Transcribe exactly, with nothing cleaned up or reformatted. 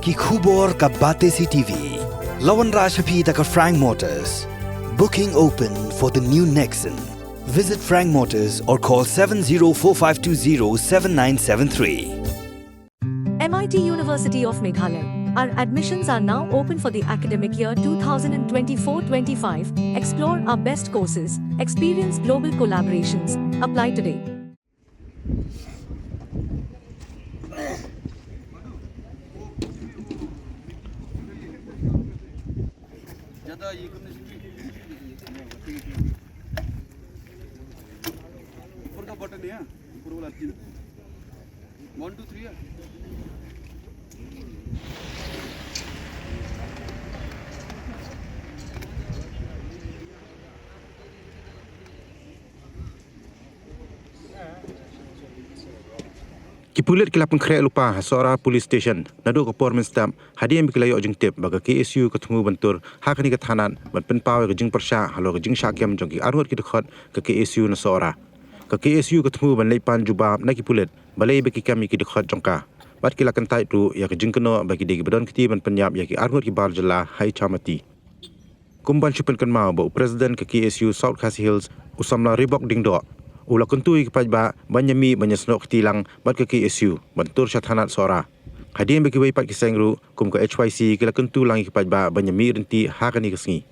Ki khubor ka Batesi T V. La wanrah sha phi da ka Frank Motors. Booking open for the new Nexon. Visit Frank Motors or call seven zero four five two zero seven nine seven three. M I T University of Meghalaya. Our admissions are now open for the academic year twenty twenty-four twenty-five. Explore our best courses, experience global collaborations. Apply today. ज़्यादा ये करने से भी ऊपर का बटन है, ऊपर वाला तीन। One, two, three है। Ki pulit ki la pynkhreh lypa ha Sohra Police Station naduh ka por mynstep, hadien ba ki la ïoh jingtip ba ka K S U ka thmu ban tur ha kane ka thanat ban pynpaw ïa ka jingpyrshah halor ka jingshah kem jong ki arngut ki dkhot ka K S U na Sohra. Ka K S U ka thmu ban leit pan jubab na ki pulit balei ba ki kem ïa ki dkhot jong ka, bad ki la kyntait ruh ïa ka jingkynnoh ba ki dei kiba don kti ban pynïap ïa ki arngut ki bar jylla ha Ichamati. Kum ban shu pynkynmaw ba u President ka K S U South Khasi Hills, u samla Ribok Diengdoh, u la kyntu ïa ki paidbah ban ïa mih ban ïa snoh kti lang bad ka K S U ban tur sha thanat Sohra. Hadien ba kiwei pat ki seng ruh kum ka H Y C ki la kyntu lang ïa ki paidbah ban ïa mih ryntih ha kane ka sngi.